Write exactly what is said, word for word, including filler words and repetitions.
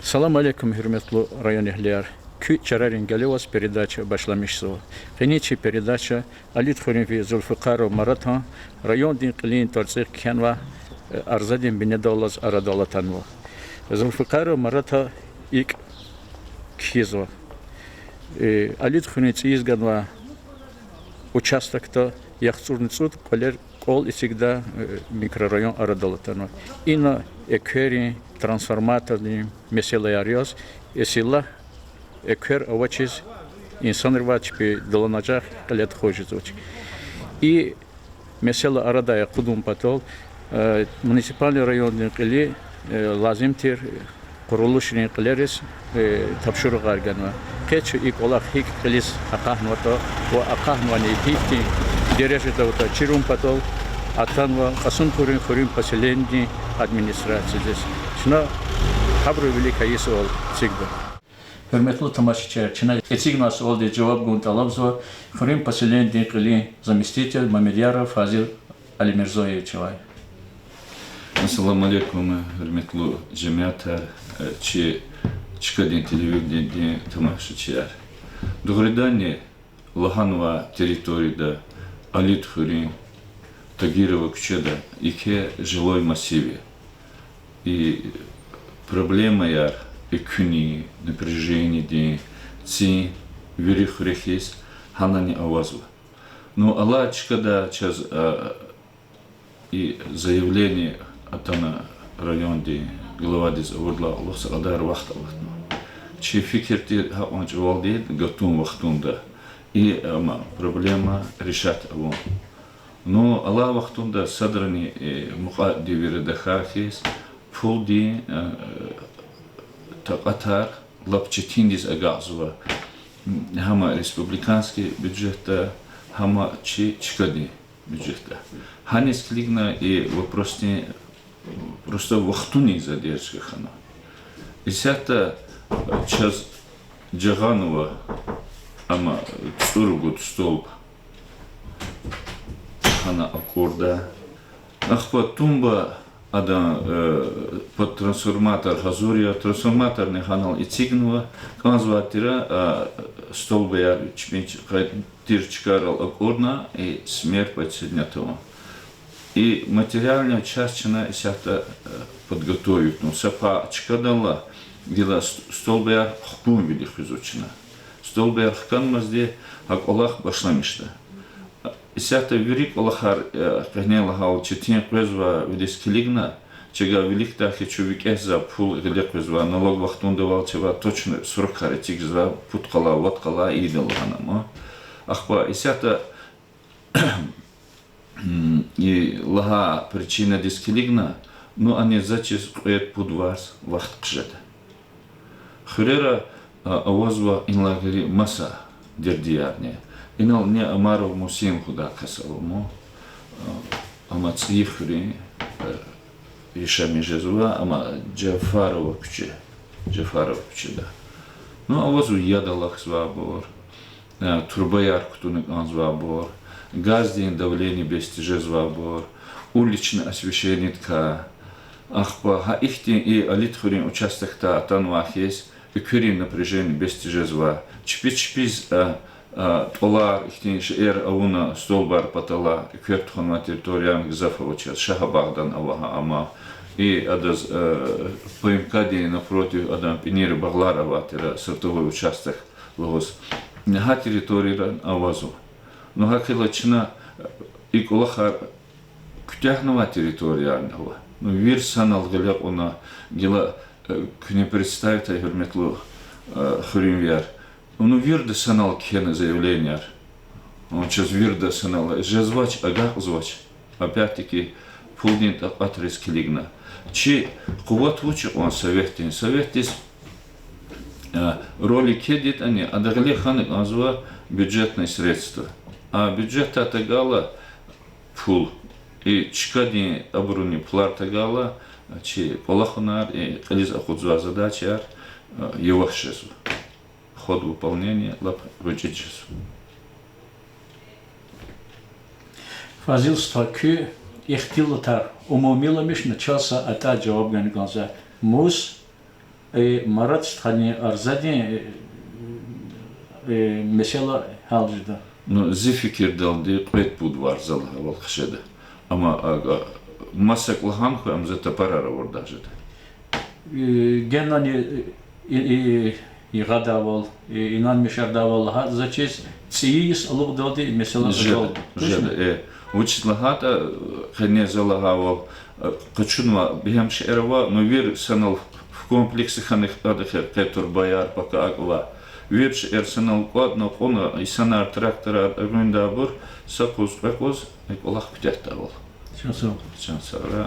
Салам алейкум, гьуьрметлу районэгьлияр! Куь чарарин гелеваз передача башламишзава. Къенин чи передача Алидхуьруьнви Зулфикъаров Маратан райондин кьилин тӀварцӀихъ кхьенвай, э, арзадин бинедаллаз арадал атанва. Зулфикъаров Марата икӀ кхьизва. Э, Алидхуьруьн цӀийиз ганвай участокда яхцӀурни цӀуд кӀвалер кӀвал эцигдай, э, микрорайон арадал атанва. Ина экверин, трансформатордин месэлаяр яз, эсиллагь, эквер авачиз инсанривай чпи даланажагъ кьиле тухуз жезвач. И месэла арадай акъудун патал, э, муниципальный райондин кьили, э, лазим тир къурулушрин кьилериз, э, тапшуругъар ганва. Къе чун и кӀвалах гьикӀ кьилиз акъатнаватӀа ва акъатнавайни гьихьтин дережада аватӀа чирун патал атанва Кьасумхуьруьн хуьруьн поселенидин администрациядиз. Чна гьабурун вилик гьа и суал эцигда. Гьуьрметлу тамашачияр, чна эцигнавай суалдиз жаваб гун тӀалабзава хуьруьн поселенидин кьилин заместитель Мамедъяров Фазил Алимирзоевичавай. Ассаламу алейкум, гьуьрметлу жемятар, э, чи чкадин телевиденидин тамашачияр. Дугъриданни, лагьанвай территорияда, Алидхуьруьн, Тагирова куьчеда, еке жилой массив я. И проблемаяр экуьнин, напряжениедин, цин вири хуьре хьиз гьанани авазва. Ну, алай чкада чаз, а, и заявление атана райондин главадиз авурдалай кьулухъ са кьадар вахт аватна. Чи фикир тир гьакьван чӀавалди гатун вахтунда и, ам, проблема решать авун. Ну, алай вахтунда садрани, э, мукьва девирда тахьай хьиз, пулдин, э, такьатар лап четиндиз агакьзава, гьам республиканский бюджетда, гьам чи чкадин бюджетда. Гьаниз килигна и вопросдин просто вахтунин задержка хьана. Исятда чаз жагъанва, ам, цӀуругуд столб гьана акӀурда. Ахпа тумба адан, э, под трансформатор гьазур я, трансформаторни гьанал эцигнава, кӀанзавай тир, а, столбаяр чпин ч-, къай-, тир чкайрал акӀурна, и с мер подсоединять авун. И материальная часть чна исятда, э, подготовитьна. Са пай чкадал гила ст-, столбаяр хкунвили хуьзва чна. Столбаяр хканмазди гьа кӀвалах башламишда. Исятда вири кӀвалахар, э, къенин лагьайвал, четин къвезва, вилиз килигна, чавай виликдай хьи чун викӀегьзавай пул гъиле къвезвай, налог вахтундавал чавай точно срокар эцигзавай, пуд къалай, вад къалай ийида лагьана ма. Ахпа исятда и лагьай причинадиз килигна, ну, ани заз чиз кьвед-пуд варз вахт хъжеда. Хуьрера, а, авазва инлай гъейри маса дердиярни. Инал ни Омаров Мусин лугьудай кас ава ма, а, ам ЦӀийи хуьруьн, а, яшамиш жезва, ам Жафарова куьче, Жафарова куьчеда. Ну, авазва яд алахьзавайбур, э, трубаяр кутуна кӀанзавайбур, газдин давление бес тежезвайбур, уличное освещениедикай. Ахпа гьа ихьтин и Алидхуьруьн участокдай атанвай хьиз, экуьнин напряжение бес тежезвай. Чпи чпиз, э, э, тӀвалар, ихьтин шейэр авуна столбаяр патал, экуьр тухванвай территориярни гзаф авачиз, Шагьбагъдани ава гьа ам. И адаз, э, П М К-дин напротив адан пӀинийрин багълар авай тир, сортовой участок лугьуз. Гьа территориярани авазва. Ну, гьакӀ хьайила чна, э, и кӀвалахар куьтягьнавай территориярни ава. Ну, вири санал гъиле кьуна, гила, э, куьне представить ая, гьуьрметлу, э, хуьруьнвияр. Ну, вирида санал кхьена заявленияр. Ну, чаз вирида санал жезвач, агакьзавач. Опять-таки, пулдин такьатриз килигна. Чи къуват вуч я кьван советдин? Советдиз, э, роль квайди ятӀани, ада гъиле хьана кӀанзава бюджетные средства. А бюджетдай тагайла пул, и чкадин абурунин пулар тагайла, чи кӀвалахунар, и кьилиз акъудзавай задачаяр, э, яваш жезва. Ход выполнения лап гъвечӀи жезва. Фазил стха, куь ихтилатар умумиламишна, чаз са атӀай жаваб гана кӀанзава. Мус Э, Марат стхани арзадин, э, э, месэла гьал жеда. Ну, зи фикирдалди, кьвед-пуд варза лагьайвал хъжеда. Амма, а, а, маса кӀвалах хьун хьуй, ам за тапарар авурдай жеда. Э, генани, э, и, и, и гъадайвал, и, инанмишардайвал лагьайтӀа, за чиз цӀийи йис алукьдалди месэла жеда, ажалда. Точно? Жеда, э. Вучиз лагьайтӀа, э, къенин за лагьайвал, э, къачунвай бегьем шейэр ава, ну, вири санал в комплексе хьана хьтӀа, къе турбаяр, пака акӀ ава. Вири шейэр санал кӀватӀна, кьуна, инсанар, тракторар, агъундайбур, са къуз, кьве къуз, э, кӀвалах куьтягьдайвал. Чан сагъ. Чан сагърай.